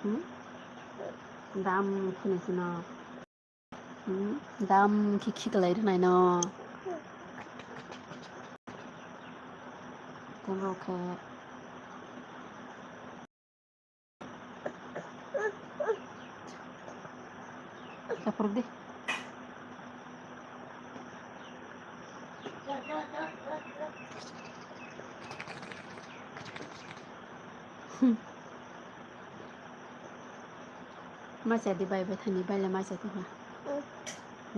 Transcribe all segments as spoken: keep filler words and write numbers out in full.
Hmm? Dam khini sino. Hmm? Dam khi khi kalai rwnai no. Tei bo khe. Kaphuru di. Hmm. Ma cha di bai bai thani bai le ma cha di ha.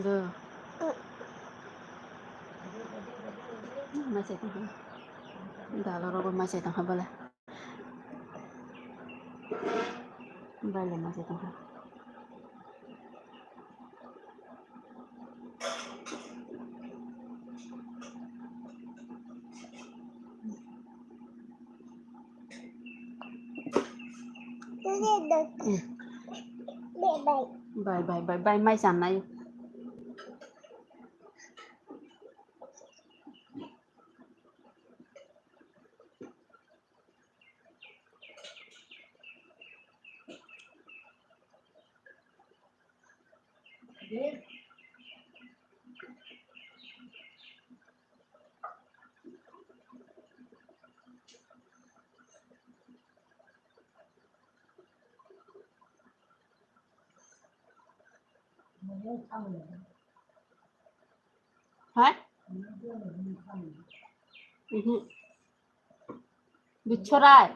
Go. Ma cha di ha. Dalo rogo ma cha di ha bale. Bai le ma cha di ha. Bai, bai, bai, bai, mai chanai. Hai? Mhm. Bichorai.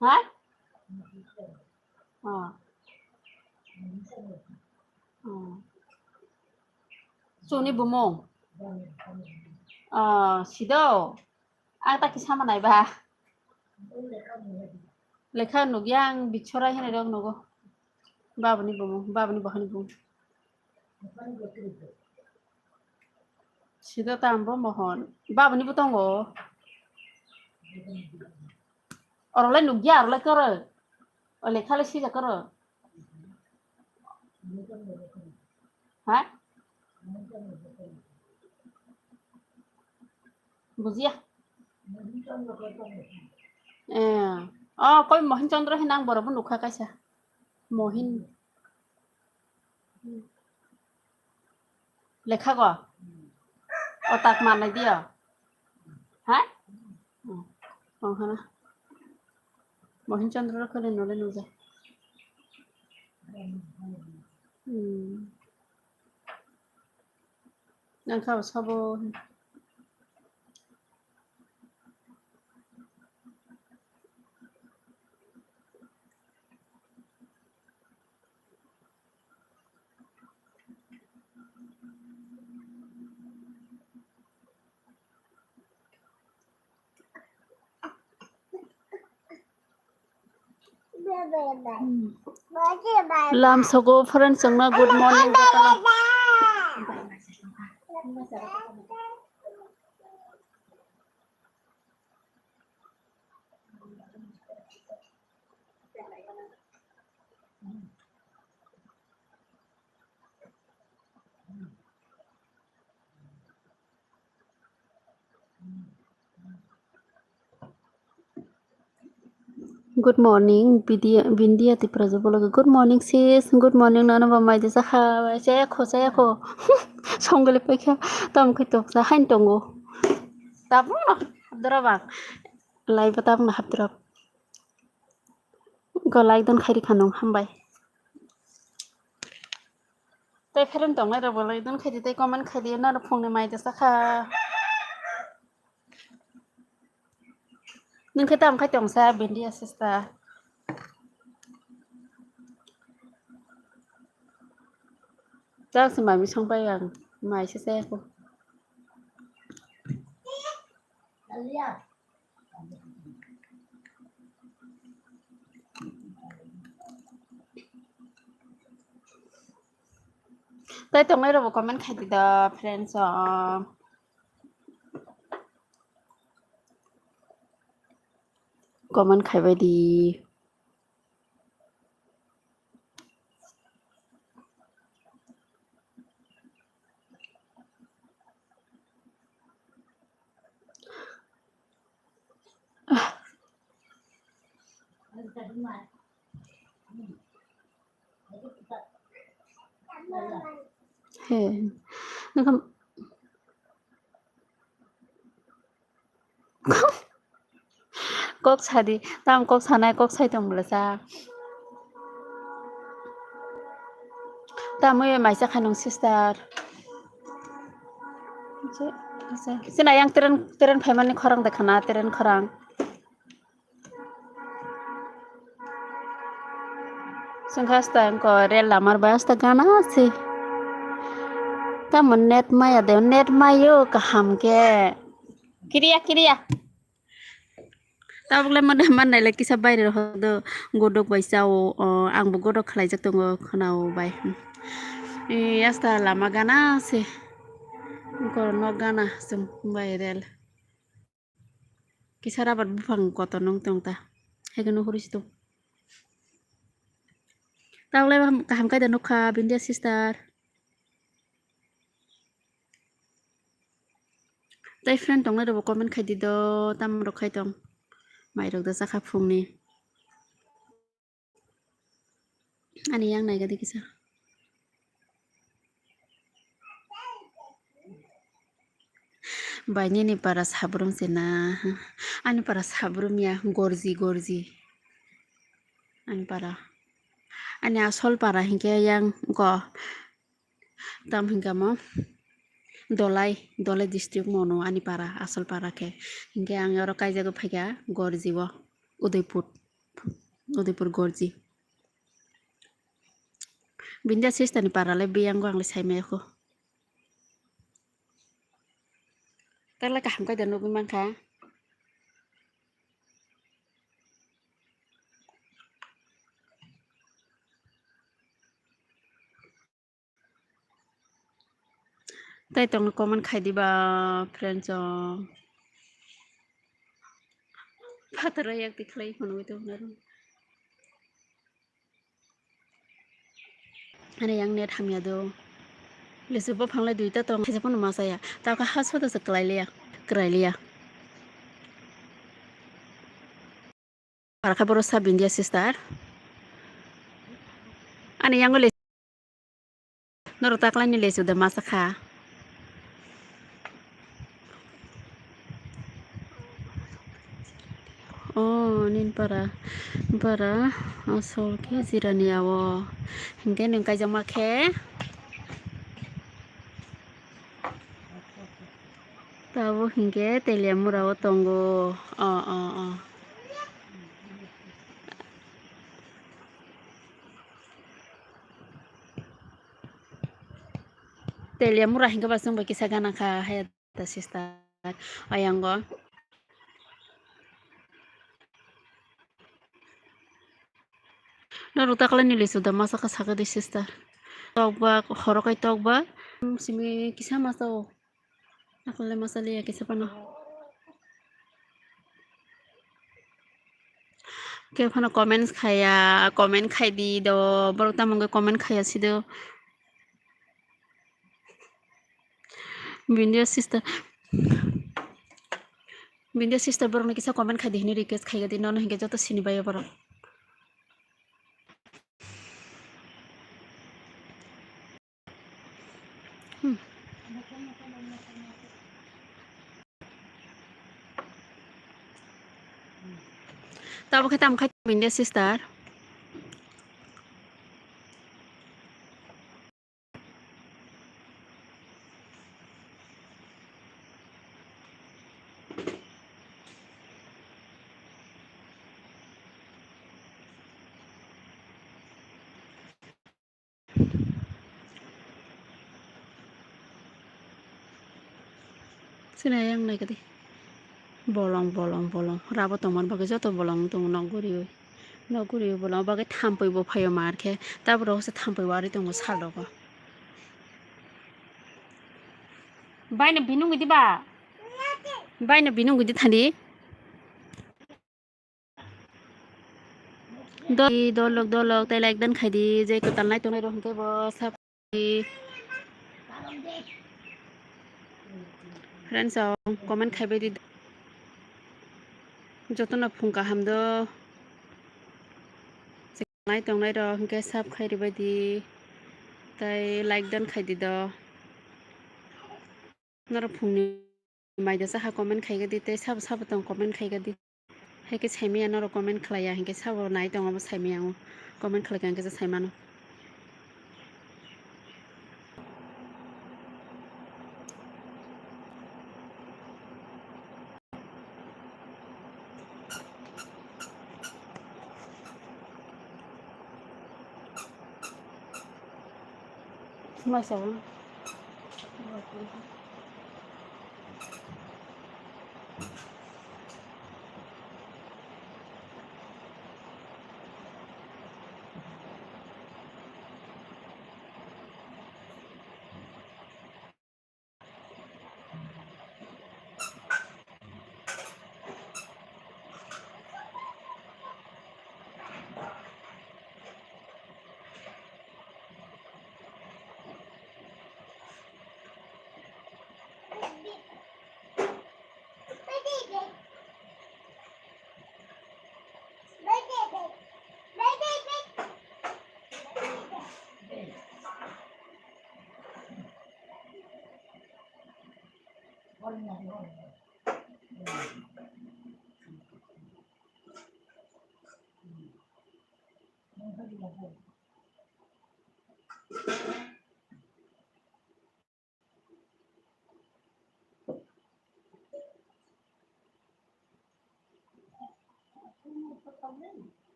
Hai? Oh. Oh. Chwngni bumung. Oh, sido. Ang ta kisa manai ba. Lekha nukya ang Bichorai hinwi rok nugo. Babuni bumung, babuni bohani bumung. Sida tambo mohon. Babuni bo tongo. Orolai nukya, orolai koro. O lekha le sija koro. Ha? Bujiya. Eh. Oh, koi Mohin Chandra hinang borok bo nukha kaisa. Mohin. Lekha go? O tak manai dia. Ha? Oh, hana. Mohin Chandra khole nole nuje. Hmm. Nang kha sabo. Lamsogo friends chwngno good morning. Good morning, Bidya, Bindia Tipra Jubologi. Good morning, sis. Good morning, nono bo mai de sakha. Chaya kho, chaya kho. Songole paikha. Tam khe toksa hain tongo. Tabuk no hapdra bang. Lai ba tabuk no hapdra. Go like don khairi khanung hambai. Tei friend tongnai rok bo like don khaidi tei comment khaidi naro phungni mai de sakha. Nung khe tam khai tongsa Bindia sister. Chak se mami song pai ang mai se se ko. Tai tongnai rok bo comment khai di da friends o. Comment khai bai di. He. Nokha kok sadi, tam kok sanai, kok sai tong bwlasa. Tamo ye maisa khanung sister. Sina yang tren, tren phaimani khorang de khana, tren khorang. Sengkha asta engko rel lamar bai asta gana se. Tamo net maya de, net mayo kaham ke. Kiriya, kiriya. Tabuk le mane, mannai le kisa baire rok do godok bai chao, o, ang bo godok khlaijak tongo khwnao bai. E, asta lama gana se. Engko nok gana chwng bai rel. Kisa rabar buphang kotor nung tong ta. Haikhe nuhuri situ. Taklai kaham kaida nukha, Bindia sister. Tai friend tongnai rokbo comment khai di do, tam rok khai tong. Mai rok da chakha phungni. Ani yang nai gadi kisa. Bai nini para sabrum se na. Ani para sabrum ya gorji gorji. Ani para. Ani asol para hinkhe yang ko. Tam hinkhe mo Dolai, Dolai district mono ani para, asol para khe. Hinkhe ang oro kaijagwi phaikha gorji o. Udaipur, Udaipur gorji. Bindia sister ni para le biyango ang le sai maya kho. Tala kaham kaida nugwi mankha. Tai tong comment khai diba friends o. Phataro yak tikhlai phunugwi tongnaru. Ani yang net hamya do. Lesu buphang le duita tong, khaisa phano ma chaya. Ta kha ha soda se kwlai liya, kwrai liya. Para kha boro sa Bindia sister. Ani yango le Norok taklai ni lesu da masa kha. O nin para, para asol khe jirani awo. Hinkhe nwng kaijakma khe. Tabuk hinkhe Teliamura o tongo. O, o, o. Teliamura hinkhe ba chwng bai kisa gana kha, haya da sister. Ayango. Norok taklai ni lesu da masa kha sakha di sister. Tok ba, horo kai tok ba. Simi kisa masa o. Akwlai masa liya kisa phano. Khe phano comments khaya, comment khai di do, borok tamo wngwi comment khaya si do. Bindia sister, Bindia sister borokno kisa comment khai di hwnwi request khai di, nono hinkhe joto sini bai borok. Hmm. Tabuk khe tamo khai Bindia sister. Sini ayang nai kadi. Bolong, bolong, bolong. Rabo tongmani bagwi joto bolong tongo nok guriwi. Nok guriwi bolong bagwi thampui bo phaio mar khe. Tabuk rok se thampui wari tongo sal rogo. Bai no binung gidi ba. Bai no binung gidi thani. Dol, dolok, dolok, tei like dan khai di, je kwtal nai tongnai rok hwnkhe bo sap di. Friends, o comment khai bai di. Jotono phung kaham do. nai tongnai rok hwnkhe sub khai ribai di, tei like dan khai di do. Norok phungni mai da saha comment khai di, tei sabo sabo tong comment khai di. Hai khe saimaya norok comment khlaiya, hinkhe sabo nai tongo bo saimaya ang comment khlaikha hinkhe se saimano. Masa.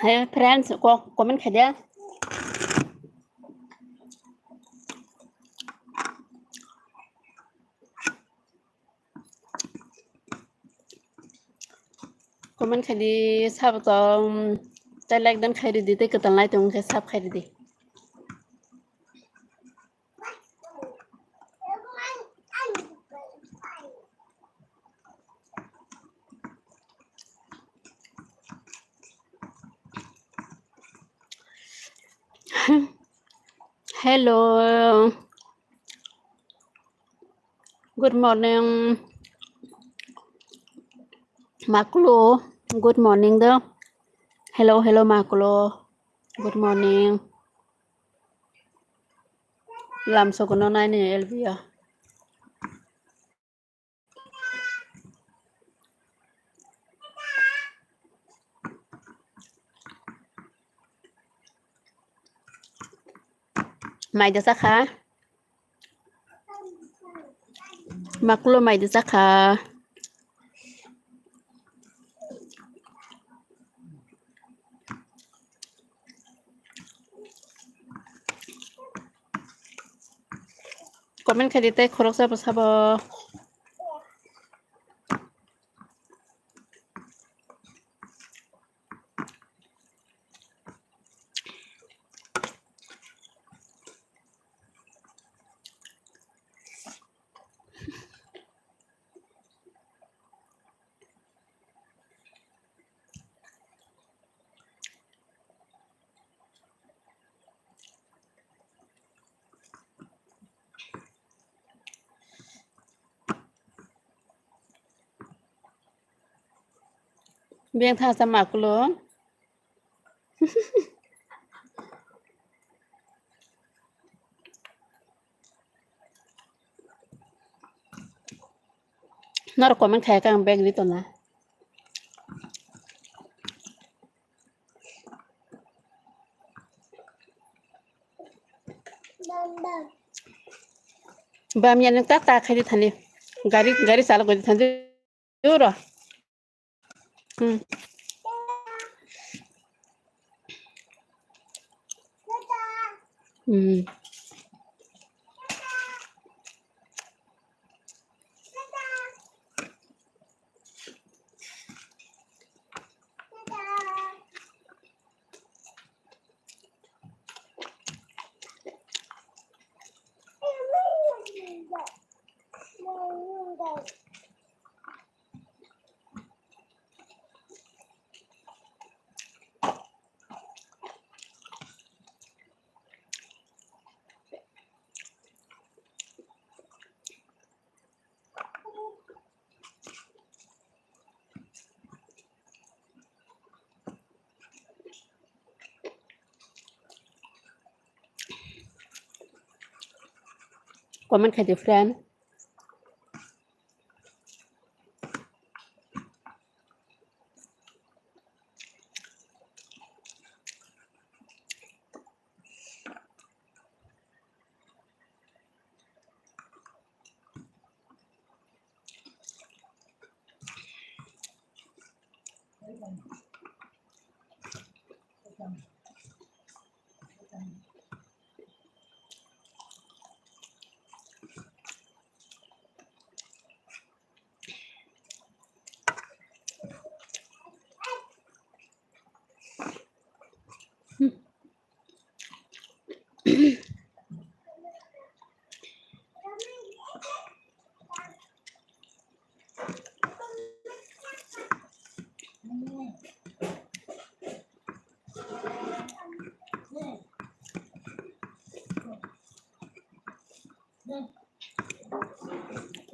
Hai friends, kok comment khai de. Comment khai di, sabo tong, tei like dan khai di, tei kwtal nai tong khe sub khai di. Hello. Good morning. Maklo. Good morning do. Hello, hello, Maklo. Good morning. Lam sokono naini L B o. Mai da sakha. Maklo mai da sakha. Comment khai di tei khoroksa bo sabo. Beng thangsa Maklo. Norok comment khai kha ang beng ri tona. Bam ya nang ta ta khai di thani. Gari, gari chalok di thani. Duro. Hmm. Hmm. Comment khai di friend.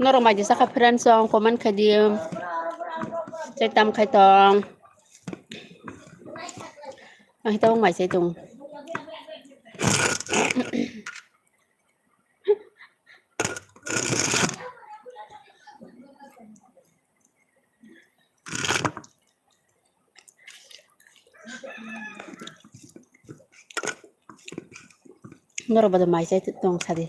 Norok mai jesa kha friends song comment khai di. Chai tam khai tong. Ang hita wng mai chai tong. Norok bada mai chai tong sadi.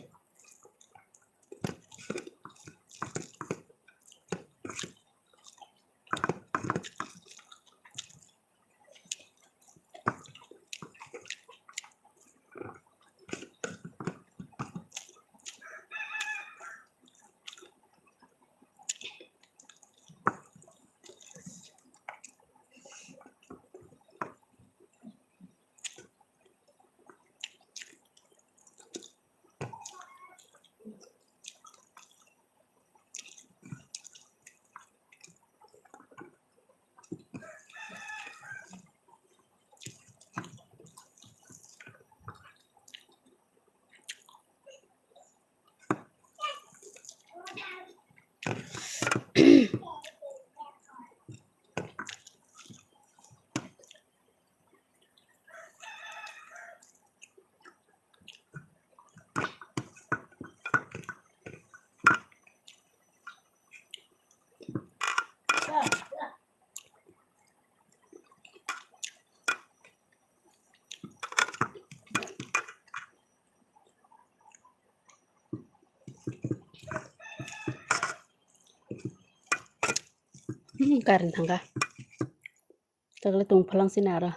Hmm, karin thangkha. Takle tong phalang sini aro.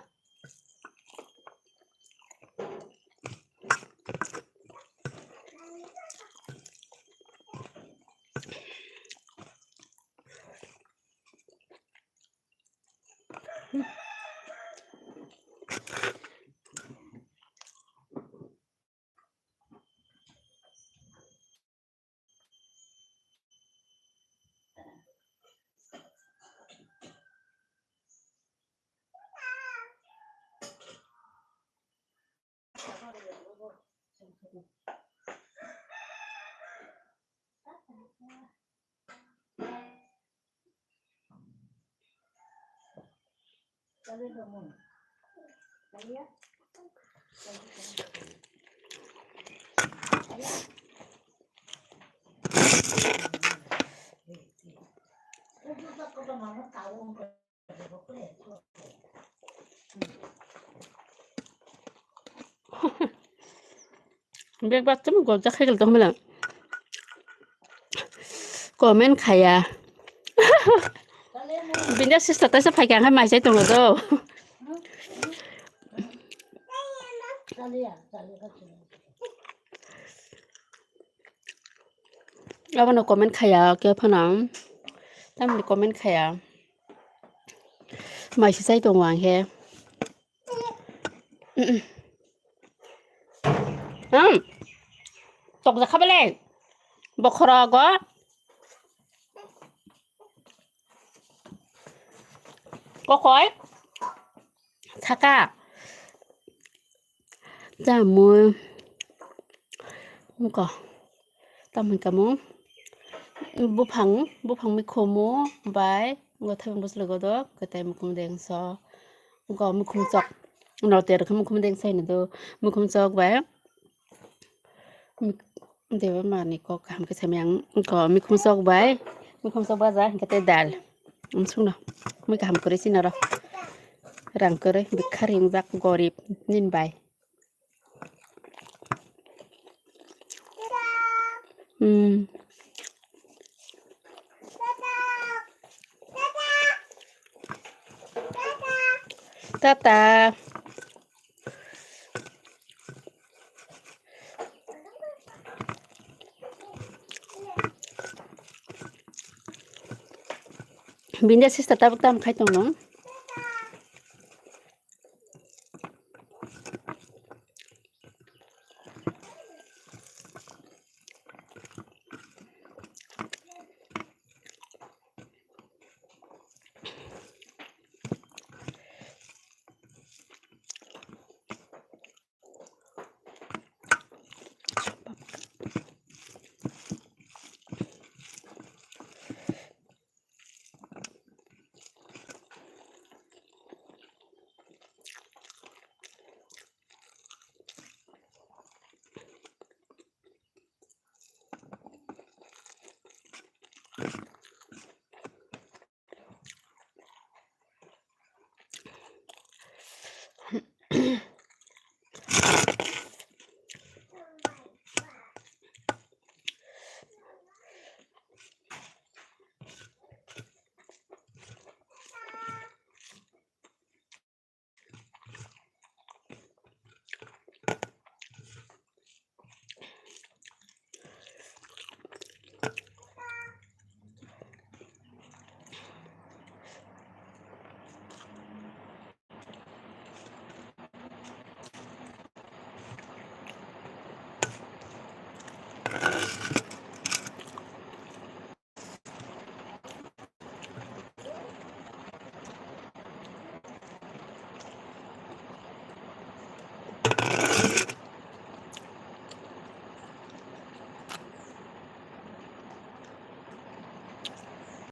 Bek bak chum gojak khai gel tong mela. Comment khaya. Binda sister taisa phai kha, ang hai mai sai tongo do. Abono comment khaya, khe phano. Tamni comment khaya. Mai se sai tongo ang khe. Hmm. Tokjak kha belai. Bokhorogo. Kokoi. Saka. Tamui. Ko. Tamui kamu. Buphang, buphang mikhumu bai. Ngo thaibang bwswlwgo do kwtai mukhung dengso. Ngo mukhung chok. Norte rwkhe mukhung dengso hino do. Mukhung chok bai. Mik-, Deba mani kok kaham khe sami ang ko mikhum sok bai, mikhum sok baja hingke te dal. Umsung no, mui kaham kore sina ro. Rang kore, bikhari jak gorib nin bai. Hmm. Tata. Binda sister tabuk tam khai tong nong.